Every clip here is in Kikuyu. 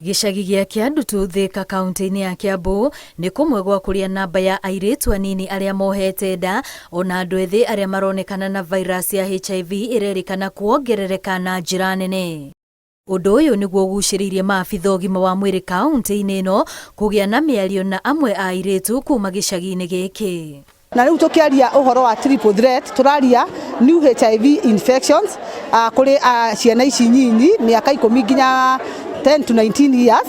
Gĩcagi gĩa Kĩandutu, Thĩka kauntĩ-inĩ ya Kĩambu nĩ kũmwe gwa kũrĩa namba ya airĩtu anini arĩa mohete nda ona andũ ethĩ arĩa maronekana na virus ya HIV ĩrerĩkana kuongerereka na njĩra nene. Ũndũ ũyũ nĩguo ũgucĩrĩirie maabitha ũgima wa mwĩrĩ kauntĩ-inĩ ĩno kũgĩa na mĩario na amwe a airĩtu kuma gĩcagi-inĩ gĩkĩ. Na rĩu tũkĩaria ũhoro wa triple threat tũraria new HIV infections kũrĩ ciana ici nyinyi mĩaka ikũmi nginya 10 to 19 years.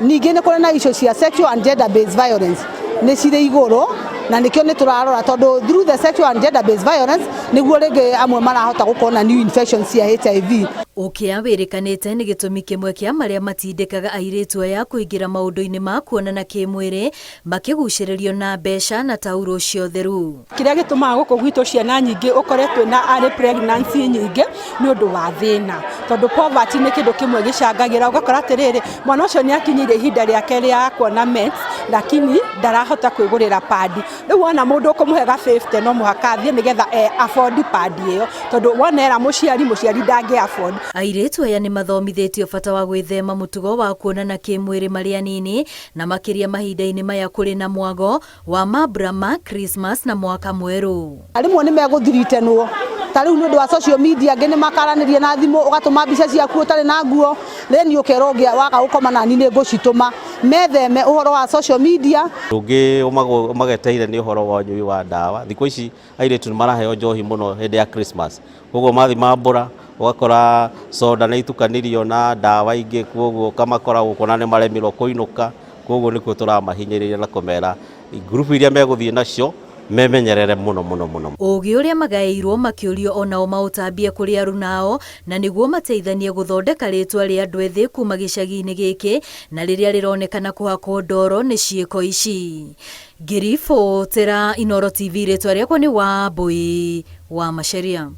Ningĩ nĩ kũrĩ na issue cia sexual and gender based violence nĩ cirĩ igũrũ na nĩkĩo nĩ tũrarora tondũ through the sexual and gender based violence nĩguo rĩngĩ amwe marahota gũkorwo na new infections cia HIV. Ũkĩa wĩrĩkanĩte nĩ gĩtũmi kĩmwe kĩa marĩa matindĩkaga airĩtu aya kũingĩra maũndũ-inĩ ma kuonana kĩmwĩrĩ makĩgucĩrĩrio na mbeca na taurũ cia ũtheru. Kĩrĩa gĩtũmaga gũkũ gwitũ ciana nyingĩ ũkore twĩna early pregnancy nyingĩ nĩ ũndũ wa thĩna, tondũ poverty nĩ kĩndũ kĩmwe gĩcangagĩra ũgakora atĩrĩrĩ, mwana ũcio nĩ akinyĩire ihinda rĩake rĩa kuona mens lakini ndarahota kwĩgũrĩra pad. Rĩu wona mũndũ ũkũmũhe ga 50 no mũhaka athiĩ nĩgetha e afford pad ĩyo, tondũ wona era mũciari, mũciari ndangĩ afford. Airĩtu aya nĩ mathomithĩtio bata wa gwĩthema mũtugo wa kuonana kĩmwĩrĩ marĩ anini na makĩria mahinda-inĩ maya kũrĩ na mwago wa mambura ma Christmas na mwaka mwerũ. Rĩmwe nĩ megũthiritenwo ta rĩu nĩ ũndũ wa social media, angĩ nĩ makaranĩria na thimũ, ũgatũma mbica ciaku ũtarĩ na nguo, then ũkerwo ũngĩ waga gũkoma nani nĩ ngũcitũma. Metheme ũhoro wa social media. Ũngĩ ũmageteire nĩ ũhoro wa ũnyui wa ndawa. Thikũ ici airĩtu nĩ maraheo njohi mũno hĩndĩ ya Christmas. Koguo mathiĩ mambũra ũgakora soda nĩ itukanirio na ndawa ingĩ, koguo ũkamakora gũkũ na nĩ maremirwo kũinũka. Koguo nĩkuo tũramahinyĩrĩria na kũmera ngurubu iria megũthiĩ nacio memenyerere mũno mũno mũno. Ũgĩ ũrĩa magaĩirwo makĩũrio onao maũtambie kũrĩ aruna ao na nĩguo mateithanie gũthondeka rĩtwa rĩa andũ ethĩ kuma gĩcagi-inĩ gĩkĩ na rĩrĩa rĩronekana kũhakwo ndoro nĩ ciĩko ici. Ngĩribotera Inooro TV rĩtwa rĩakwa nĩ Wambũi wa Macharia.